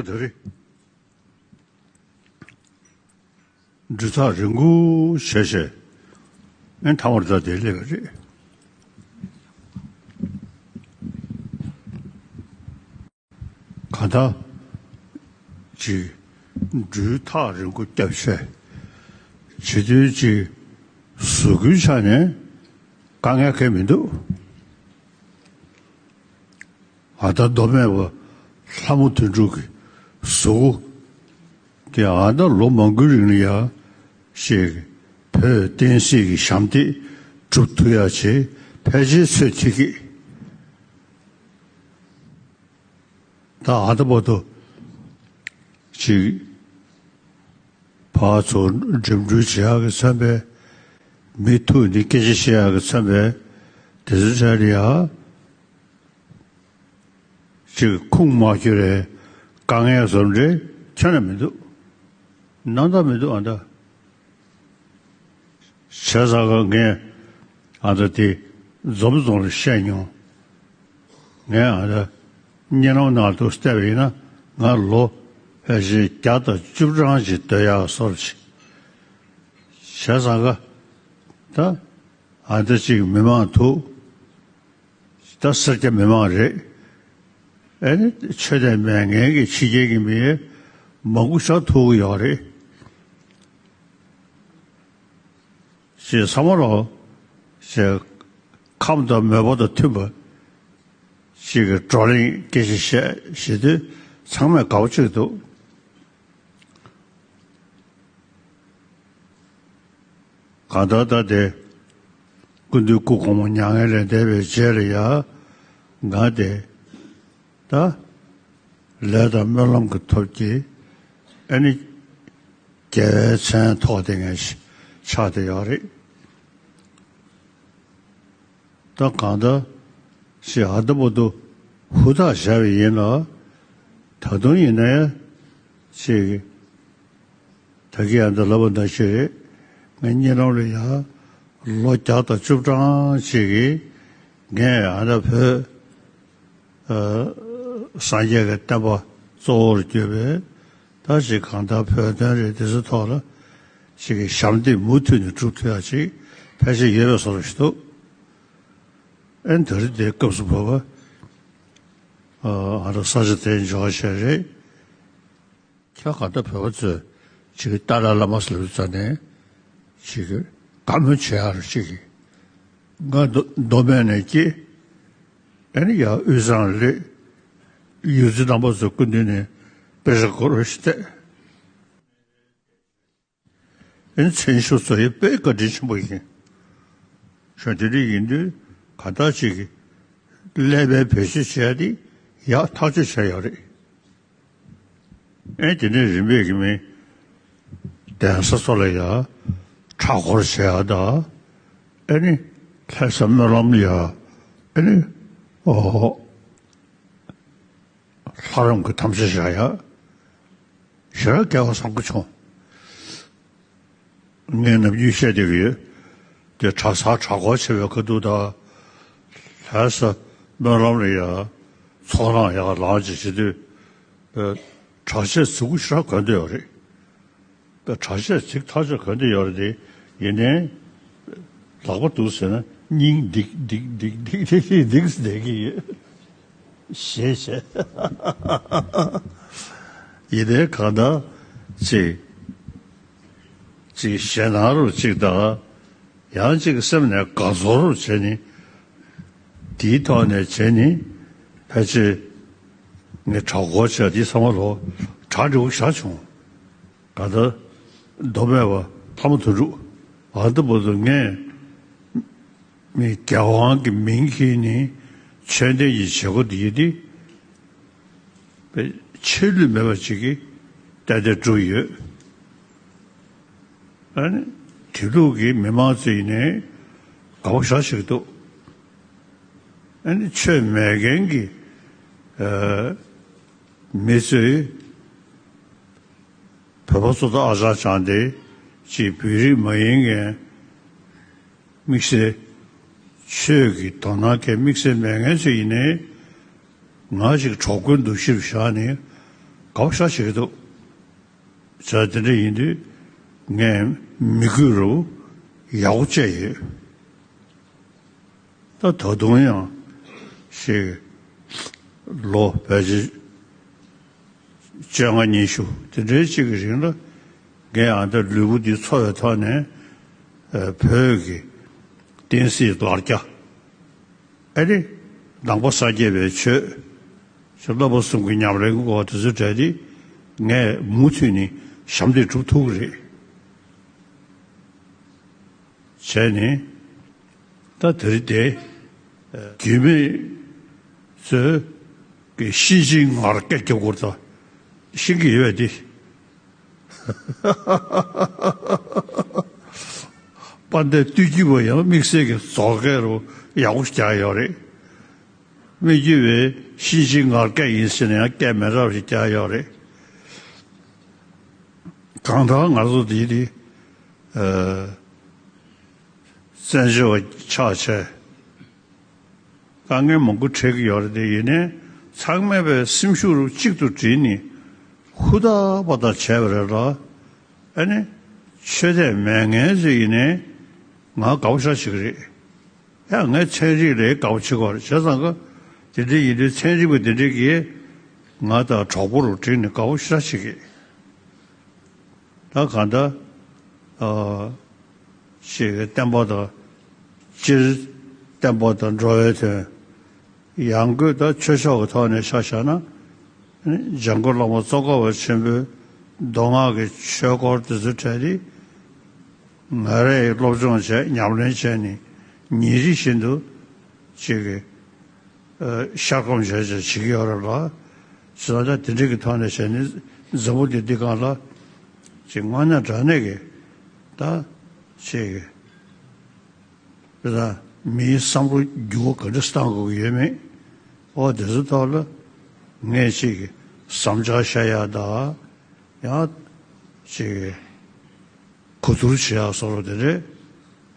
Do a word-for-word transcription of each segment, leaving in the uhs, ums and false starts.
དེ་རེད། འགྲུལ་ཐག་རིང་པོ་བྱས་བྱས་ཨེ་མཐའ་མར་ད་དེ་སླེབས་པ་རེད། གང་ལྟར་ཅིག་འགྲུལ་ཐག་རིང་པོ་བརྒྱབ་བྱས་བྱེད་དུས་ཅིག་གཟུགས་པོའི་ཆ་ནས་དཀའ་ངལ་གང་ཡང་མི་འདུག་ཨ་ད་མདོ་སྨད་པ་ལྷ་མོ་དོན་གྲུབ་ཀྱི་གཟུགས་པོ་དེ་ཨ་ད་ལོ་མང་པོའི་རིང་ལ་ཡ་ཞིག་བོད་བསྟན་སྲིད་ཀྱི་ཞབས་འདེགས་སྒྲུབ་ཐུབ་ཡ་ཆེད་ཕལ་ཆེར་ཚོད་ཐིག་གི། ད་ཨ་ད་བར་དུ་ཅིག་ཕར་ཚུར་འགྲིམ་འགྲུལ་བྱེད་ཡག་གི་མཚོན་པའི་མི་ཐུག་ནས་སྐད་ཆ་བཤད་ཡག་གི་མཚོན་པའི་དེ་ཚོ་བྱས་ནས་ཡ་ཅིག་ཁུངས་མ་འཁྱོལ་བའི་དཀའ་ངལ་བཟོ་འདྲ་ཁྱོན་ནས་མི་འདུག་རྣམ་དག་མི་འདུག་ཨ་ད། བྱས་ཙང་ཀ་ངས་ཨ་ད་དེ་འཛོམས་རྫོང་ལ་བཤད་མྱོང་། ངས་ཨ་ད་གཉིད་ལམ་ནང་དུ་བལྟས་པ་ཡིན་ན་ང་ལོ་ཕལ་ཆེར་བརྒྱ་དང་བཅུ་གྲངས་ཅིག་སྡོད་ཡག་བཟོ་འདྲ་ཅིག་བྱས་ཙང་ཀ་ད་ཨ་ད་ཅིག་མི་མང་ཐུག་ད་སེར་སྐྱ་མི་མང་རེད། ཨ་ནི་ཆོས་དད་མེད་མཁན་གྱི་ཕྱི་རྒྱལ་གྱི་མི་མང་པོ་ཞིག་ཐུག་གི་ཡོད་རེད། ཞེས་བསམ་བློ་ཞེས་ཁམས་དང་མོས་པ་དང་མཐུན་པ་ཞིག་གི་བགྲོ་གླེང་སྐད་ཆ་བཤད་བྱེད་དུས་ཚང་མས་དགའ་པོ་བྱེད་འདུག་གང་ལྟར་ད་དེ་སྐུ་མདུན་སྐུ་གོང་མ་མྱ་ངན་ལས་འདས་པའི་རྗེས་ལ་ཡ་ང་དེ་ད་ལས་དང་སྨོན་ལམ་གྱི་ཐོབ་ཀྱིས་ཨ་ནི་རྒྱལ་བའི་མཚན་ཐོགས་དེ་ངས་ཆགས་བསྡད་ཡོད་རེད། ད་གང་ལྟར་ཞེས་ཨ་ད་བར་དུ་ཧུར་ཐག་བྱས་པ་ཡིན་ལ། ད་དུང་ཡིན་ན་ཡང་ཅིག་ད་གིན་ཨ་ད་ལབ་པ་ནང་བཞིན་རེད། ངའི་གཉིད་ལམ་ལ་ཡང་ལོ་བརྒྱ་དང་བཅུ་གྲངས་ཅིག་གིས་ངས་ཨ་ད་བོད་ཨ་སངས་རྒྱས་ཀྱི་བསྟན་པ་གཙོ་བོར་གྱུར་པའི་ད་ཅིག་གང་ལྟར་བོད་དོན་རེད་དེ་ཚོའི་ཐོག་ལ་ཅིག་གི་ཞབས་འདེགས་མུ་མཐུད་ནས་སྒྲུབ་ཐུབ་ཡག་ཅིག་ཕལ་ཆེར་ཡོད་པའི་བཟོ་འདྲ་ཞིག་འདུག་ཨེ་ད་རེས་དེ་སྐབས་སུ་བབས་པ་ཨ་ང་རང་ས་ཆ་དེར་འབྱོར་བ་ཞིག་རེད། ཁྱེད་གང་ལྟར་བོད་པ་ཚོས་ཅིག་ཏཱ་ལའི་བླ་མ་ཟེར་བའི་རྩ་ནས་ཅིག་བཀའ་མོལ་བྱེད་ཡག་རུ་ཅིག་ང་མདོ་མདོ་སྨད་ནས་སྐྱེས། ཨ་ནི་ཡར་དབུས་གཙང་སླེབས། ཡུལ་འཛིན་རྣམ་པ་ཚོ་སྐུ་མདུན་ནས་དཔེ་ཆ་སྐོར་ཞིག་བལྟས། ཨེ་ནི་ཚན་ཞུ་བཟོ་ཡས་དཔེ་བཀའ་དྲིན་ཆེན་པོ་ཡིན། ཞོ་དེ་འདྲ་ཡིན་དུས་ག་ད་ཅིག་གི་ཀླད་པའི་བེད་སྤྱོད་བྱས་ཏེ་ཡག་ཐག་གཅོད་བྱས་ཡོད་རེད། ཨེ་དེ་ནས་རིམ་པས་ཀྱི་མི་གདན་ས་སོགས་ལ་ཡ་གྲྭ་སྐོར་བྱས་ཡ་ད་ཨེ་ནི་ལྷ་ས་སྨོན་ལམ་ལ་ཡ་ཨེ་ནི་ཨོ། ལྷ་རམས་ཀྱི་དམ་བཅའ་བཞག་ཡ། ཞེ་དྲག་སྐལ་བ་བཟང་པོ་བྱུང་། ངས་ནམ་རྒྱུན་བཤད་བསྡད་ཀྱི་ཡོད། དེ་གྲྭ་ས་གྲྭ་སྐོར་བྱེད་པའི་ཁ་ཐུག་དང་། ལྷ་ས་སྨོན་ལམ་ལ་ཡ་ཚོགས་ཁང་ཡག་ལངས་ཅིག་བྱེད་དུས་གྲྭ་ཆས་གཟུགས་པོ་ཞེ་དྲག་གོན་བསྡད་ཡོད་རེད། པའི་གྲྭ་ཆས་གཟིགས་ཐག་ཆོད་ག་འདྲ་ཡོད་རེད་དེ། ཡིན་ནའི་ལག་པ་འདུག་ཟེར་ན་སྙིང་ལྡིག་ལྡིག་ལྡིག་ལྡིག་ལྡིག་ལྡིག་ཟེར་གྱི་ཡོད། ཞེས་བཤད། ཡིན་ནའི་གང་ལྟར་ཅིག་ཅིག་ཞེད་སྣང་རུ་ཅིག་དང་། ཡང་ཅིག་སེམས་ནས་དགའ་ཚོར་བྱས་ནས་དེའི་ཐོག་ནས་བྱས་ནས་ཕལ་ཆེར་ངས་གྲྭ་སྐོར་བྱས་དེའི་ཚང་མ་ལོ་གྲ་འགྲིག་པོ་ཞེ་དྲག་བྱུང་། ད་ལྟ་མདོ་སྨད་པ་ལྷ་མོ་དོན་གྲུབ་ཨ་ད་བར་དུ་ངས་མི་རྒྱལ་དབང་གི་མིང་གིས་ནི་ཆོས་ལྡན་གྱི་བྱེད་སྒོ་འདི་ཡིན་ཏེ། ཆད་ལུས་མེད་པ་ཅིག་གིས་ཏན་ཏན་བསྒྲུབས་ཡོད། ཨ་ནི་དེ་ལུགས་ཀྱི་མི་མང་ཚོ་ཡིན་ནའི་དགའ་པོ་ཞེ་དྲག་འདུག་ཨ་ནི་ཆོས་མེད་མཁན་གྱི་ཨ་མི་ཚོས་བོད་པ་ཚོ་དང་ཨ་ཅག་བྱང་སྟེ་ཅིག་བོད་རིགས་མ་ཡིན་མཁན། དམིགས་བསལ་ཆོས་ཀྱི་དོ་སྣང་གི་དམིགས་བསལ་མེད་མཁན་ཚོ་ཡིན་ནའི་ང་ཞིག་གྲོགས་པོའི་འདུ་ཤེས་བཞག་ནས་ དགའ་པོ་ཞེ་དྲག་བྱེད་ཀྱི་འདུག་བྱས་དེ་འདྲ་ཡིན་དུས་ངས་མི་རྒྱུད་རུ་ཡག་པོ་བྱས་ཡོད། ད་ད་དུང་ཡང་ཞིག་ལོ་ཕལ་ཆེར་བཅོ་ལྔ་ཉི་ཤུ་དེ་འདྲའི་ཅིག་གི་རིང་ལ་ངས་ཨ་ད་ལུས་པོ་འདི་འཚོ་བའི་ཐོག་ནས་ཨ་བོད་ཀྱི་བསྟན་སྲིད་ལ་རྒྱ། ཨ་ནི་ནང་པ་སངས་རྒྱས་པའི་ཆོས། ཞེས་བསླབ་པ་གསུམ་གྱི་ཉམས་ལེན་གྱི་སྐོར་དེ་ཚོའི་གྲས་དེ་ངས་མུ་མཐུད་ནས་ཞབས་འདེགས་སྒྲུབ་ཐུབ་ཀྱི་རེད། བྱས་ནས་ད་དེ་རིང་དེ་རྒྱུད་སྨད་ཚོས་ཀྱི་ཤེར་ཕྱིན་ངར་སྐད་རྒྱག་སྐོར་དང་ཤེས་ཀྱི་ཡོད་པ་དེ། དཔལ་ལྡན་སྟོད་ཀྱི་བུ་ཡང་དམིགས་བསལ་གྱི་རྫོགས་སྐད་རུ་ཡག་པོ་ཞིག་རྒྱག་ཡོད་རེད། སྨད་ཀྱི་བུས་ཤེར་ཕྱིན་ངར་སྐད་ཡིན་ཟེར་ན་ཡང་སྐད་མི་འདྲ་བ་ཞིག་རྒྱག་ཡོད་རེད། གང་ལྟར་ང་ཚོ་འདི་དེ་ཨ་བཙན་བྱོལ་བ་ཆགས་བྱས། དཀའ་ངལ་མང་པོ་འཕྲད་ཀྱི་ཡོད་རེད་དེ། ཡིན་ནའི་ཚང་མས་པའི་སེམས་ཤུགས་རུ་གཅིག་ཏུ་བསྒྲིལ་ནས་ཧུར་ཐག་པ་དང་བྱས་པ་རེད་ལ། ཨ་ནི་ཆོས་དད་མེད་མཁན་ཚོ་ཡིན་ནའི་ང་དགའ་པོ་ཞེ་དྲག་བྱེད་ཀྱི་རེད། ཡང་ངས་ཚན་རིག་ལ་དགའ་པོ་བྱེད་ཀྱི་ཡོད་རེད། བྱས་ཙང་ཀ་དེ་འདྲ་ཡིན་དུས་ཚན་རིག་པ་དེ་འདྲ་གིས་ང་དང་གྲོགས་པོ་རུ་བསྒྲིལ་ནས་དགའ་པོ་ཞེ་དྲག་བྱེད་ཀྱི། ད་གང་ལྟར་ཨ་ཞིག་བསྟན་པ་དང་། སྤྱིར་བསྟན་པ་དང་འགྲོ་བའི་དོན། ཡང་སྒོས་ད་ཆོས་ཕྱོགས་ཀྱི་ཐོག་ནས་ཆ་བཞག་ན། འཇམ་མགོན་བླ་མ་ཙོང་ཁ་པ་ཆེན་པོའི་མདོ་སྔགས་ཀྱི་ཆོས་སྐོར་དེ་ཚོའི་གྲས་དེ་ང་རས་སློབ་སྦྱོང་བྱས། ཉམས་ལེན་བྱས་ནས་ཉིན་རེ་བཞིན་དུ་ཅིག་གི་ཨ་ཤར་སྒོམ་བྱས་བྱས་བྱེད་ཀྱི་ཡོད་རེད་ལ། བྱས་ཙང་དེ་འདྲ་གི་ཐོག་ནས་བྱས་ནས་འཛམ་བུ་གླིང་འདི་སྒང་ལ་ཅིག་དངོས་གནས་དྲང་གནས་ཀྱི་ད་ཅིག་གི་དཔེ་ད་མིའི་བསམ་བློ་འགྱུར་བ་ག་འདྲ་བཏང་དགོས་ཀྱི་ཡོད་མེད། ཨོ་དེ་ཚོའི་ཐོག་ལ་ངས་ཅིག་གི་བསམ་འཆར་བཤད་ཡག་དང་། ཡང་ཅིག་གི་གོ་བསྡུར་བྱེད་ཡག་སོགས་དེ་འདྲ་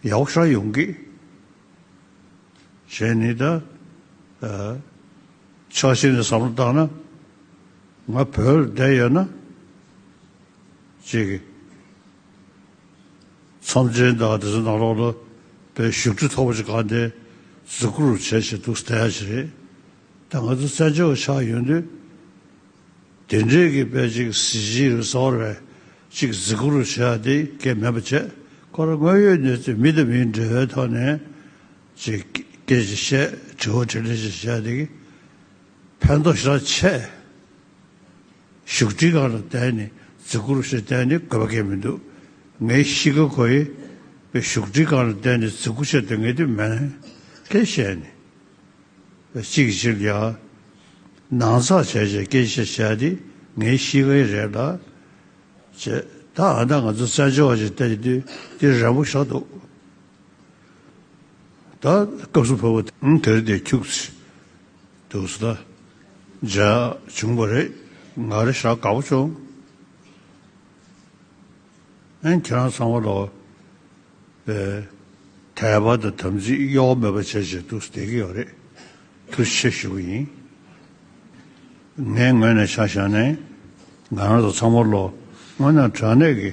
ཡག་པོ་ཞེ་དྲག་ཡོང་གི། བྱས་ནས་ད་ཨ་ཕྱོགས་གཅིག་ནས་བསམ་བློ་བཏང་ན། ང་བོད་ལ་བསྡད་ཡོད་ན་ཅིག་གི་ཚོམས་ཆེན་དང་དེ་ཚོ་ནང་ལོགས་ལ་དཔེ་བཞུགས་ཁྲི་མཐོ་པོ་ཞིག་གང་དེ་འཛུགས་སྐྲུན་བྱས་བྱས་འདུག་བསྡད་ཡག་ཅིག་རེད། ད་ང་ཚོ་བཙན་བྱོལ་བ་ཆགས་ཡོང་དུས། དེ་འདྲའི་གི་དཔེ་ཅིག་གཟི་བརྗིད་རུ་གསོ་བའི་ཅིག་གཟིགས་སྐོར་བྱ་དེ་གལ་མེད་པ་བྱས། ཁོ་རང་དངོས་ཡོད་གནས་ཚུལ་མི་དང་མིའི་འབྲེལ་བའི་ཐོག་ནས་ཅིག་སྐད་ཅིག་བཤད། དྲི་བ་དྲིས་ལན་ཅིག་བྱ་དེ་གི་ཕན་ཐོགས་ཞེ་དྲག་ཆེ། བཞུགས་ཁྲིའི་སྒང་ལ་བསྡད་ནས་གཟིགས་སྐོར་བྱེད་བསྡད་ནས་དགོས་པ་གལ་མི་འདུག་ངའི་གཤིས་ཀ་ཁོ་ཡི་བཞུགས་ཁྲིའི་སྒང་ལ་བསྡད་ནས་གཟིགས་སྐོར་བྱེད་དེ་ངས་དེ་མེད་སྐད་བཤད་ནས། གཅིག་གིས་གཅིག་ལ་ཡ་ནང་ཚགས་བྱས་བྱས་སྐད་ཆ་བཤད་དེ་ངའི་གཤིས་ཀ་ཡི་རེད་ལ། བྱས་ད་ཨ་ད་ང་ཚོ་བཙན་བྱོལ་བ་ཞིག་བལྟས་དུས་དེ་རན་པོ་ཞེ་དྲག་འདུག་ད་སྐབས་སུ་བབ་པ་དེ་རིང་དེར་དེ་ཁྱུག་ཙམ་འདུག་ཟེར། ད་མཇལ་བྱུང་བ་རེད། ང་རེ་ཞེ་དྲག་དགའ་པོ་བྱུང་། ཨན་ཁྱེད་རང་ཚང་མ་ལོ། པའི་དད་པ་དང་དམ་ཚིག་གཡོ་བ་མེད་པ་བྱས་བྱས་འདུག་བསྡད་ཀྱི་ཡོད་རེད། ཐུགས་རྗེ་ཆེ་ཞུ་གི་ཡིན། ངའི་ངོས་ནས་ཆ་བཞག་ནས་ང་རང་ཚོ་ཚང་མ་ལོ་དངོས་གནས་དྲང་གནས་ཀྱི་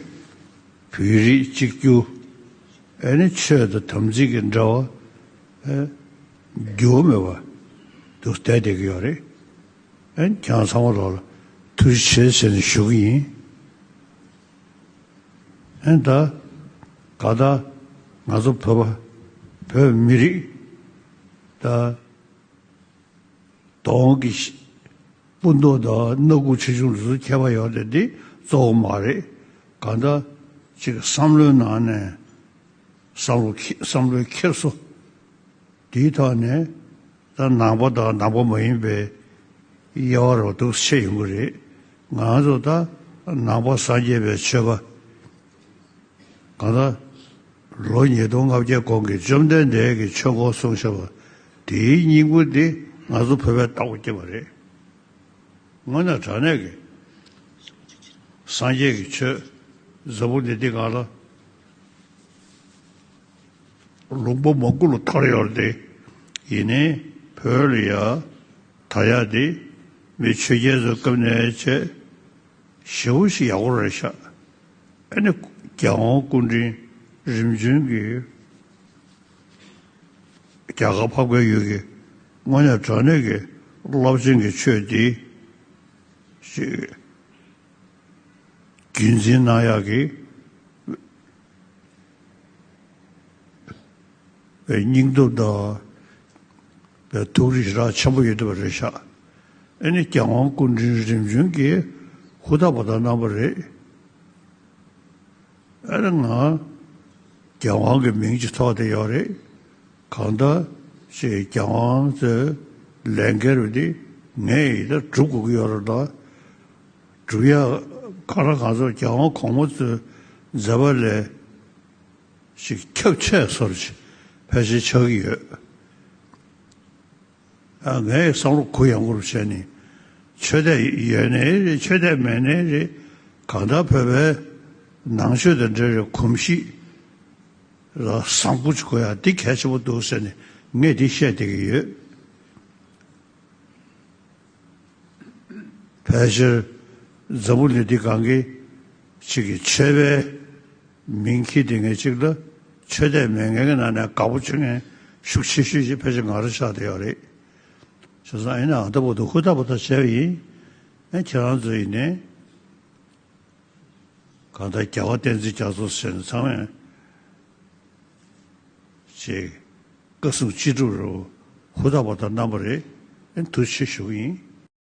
བོད་རིགས་གཅིག་གྱུར། ཨེ་ནི་ཆོས་དང་དམ་ཚིག་གི་འབྲེལ་བ་ཨེ་འགྱུར་བ་མེད་པ་འདུག་བསྡད་བསྡད་ཀྱི་ཡོད་རེད། ཨེ་ཁྱེད་རང་ཚང་མ་ལོ་ལ་ཐུགས་རྗེ་ཆེ་ཟེར་ནས་ཞུ་གི་ཡིན། ཨེ་ད་ག་ད་ང་ཚོ་བོད་པ་བོད་མི་རིགས་ད་གདོང་གི་སྤུ་མདོག་དང་སྣ་ཁུག་ཆེ་ཆུང་དེ་ཚོ་ཁྱད་པར་ཡོད་དེ་འདི་གཙོ་བོ་མ་རེད། གང་ལྟར་ཅིག་བསམ་བློའི་ནང་ནས་བསམ་བློ་ཁེ་བསམ་བློའི་འཁྱེར་སོ། དེའི་ཐོག་ནས་ད་ནང་པ་དང་ནང་པ་མ་ཡིན་པའི་དབྱེ་བ་རོ་འདུག་ཕྱེ་ཡོང་གི་རེད། ང་ཚོ་ད་ནང་པ་སངས་རྒྱས་པའི་ཆོས་པ། གང་ལྟར་ལོ་ཉིས་སྟོང་ལྔ་བརྒྱ་གོང་གི་བཅོམ་ལྡན་འདས་ཀྱི་ཆོས་འཁོར་གསུངས་བཞག་པ་དེའི་སྙིང་པོ་འདི་ང་ཚོ་བོད་པས་བཏགས་པ་སྐྱེས་པ་རེད། དངོས་གནས་དྲང་གནས་ཀྱི་སངས་རྒྱས་ཀྱི་ཆོས་འཛམ་བུ་གླིང་འདི་སྒང་ལ་ལུང་པ་མང་པོ་ལ་དར་ཡོད་རེད་དེ། ཡིན་ནའི་བོད་ལ་ཡ་དར་ཡག་དེ་མི་ཆོས་རྒྱལ་ཚོའི་སྐབས་ནས་བྱས། ཞེ་པོ་ཞིག་ཡག་པོ་རེད་ཤག་ཨ་ནི་རྒྱལ་དབང་སྐུ་ཕྲེང་རིམ་བྱོན་གྱི་རྒྱ་གར་འཕགས་པའི་ཡུལ་གྱི་དངོས་གནས་དྲང་གནས་ཀྱི་རླབས་ཆེན་གྱི་ཆོས་འདི་ཞིག་རྒྱུན་འཛིན་གནང་ཡག་གི་པའི་སྙིང་སྟོབས་དང་པའི་ཐུགས་རིག་རག་ཆེན་པོ་ཡོད་བསྡད་པ་རེད་ཤག་ཨ་ནི་རྒྱལ་དབང་སྐུ་ཕྲེང་རིམ་བྱོན་གྱིས་ཧུར་ཐག་པ་དང་གནང་པ་རེད། ཨ་ནི་ང་རྒྱལ་དབང་གི་མིང་ཅིག་ཐོགས་བསྡད་ཡོད་རེད། གང་ལྟར་ཅིག་རྒྱལ་དབང་ཚོའི་ལས་འགན་རུ་དེ་ངས་ཡིན་ད་སྒྲུབ་དགོས་ཀྱི་ཡོད་རེད་ད། སྒྲུབ་ཡག་ག་རེ་གང་ཚོ་རྒྱལ་དབང་གོང་མ་ཚོའི་མཛད་པ་ལས་ཅིག་ཁྱབ་ཆེ་སོར་ཕལ་ཆེར་ཆགས་ཀྱི་ཡོད། ཨ་ངས་བསམ་བློ་གུ་ཡངས་པོར་བྱས་ནས་ཆོས་དད་ཡོད་ནའི་རེད། ཆོས་དད་མེད་ནའི་རེད། གང་ལྟར་བོད་པའི་ནང་ཆོས་དང་འབྲེལ་བའི་གོམས་གཤིས་ལ་བཟང་པོ་ཅིག་དགོས་ཡ་འདི་གལ་ཆེན་པོ་འདུག་ཟེར་ནས་ངས་འདི་བཤད་བསྡད་ཀྱི་ཡོད། ཕལ་ཆེར་འཛམ་བུ་གླིང་འདི་སྒང་གི་ཅིག་གི་ཆོས་པའི་མིང་འཁྱེར་དེ་ངས་ཅིག་ལ་ཆོས་དད་མེད་མཁན་གྱི་ནང་ནས་དགའ་པོ་བྱེད་མཁན་ཤུགས་ཆེ་ཤོས་ཅིག་ཕལ་ཆེར་ང་རང་ཆགས་བསྡད་ཡོད་རེད། བྱས་ཙང་ཨེ་ན་ཨ་ད་བོ་དུ་ཧུ་ད་བུ་ད་བྱས་པ་ཡིན། ཨེ་ཁྱེད་རང་ཚོ་ཡིན་ནའི་གང་ལྟར་རྒྱལ་བ་བསྟན་འཛིན་རྒྱ་མཚོ་ཟེར་ནས་ཚང་མས་ཅིག་བཀའ་གསུང་ཅི་སྒྲུབ་རུ་ཧུ་ད་བུ་ད་གནང་པ་རེད། ཨེ་ཐུགས་རྗེ་ཆེ་ཞུ་གི་ཡིན།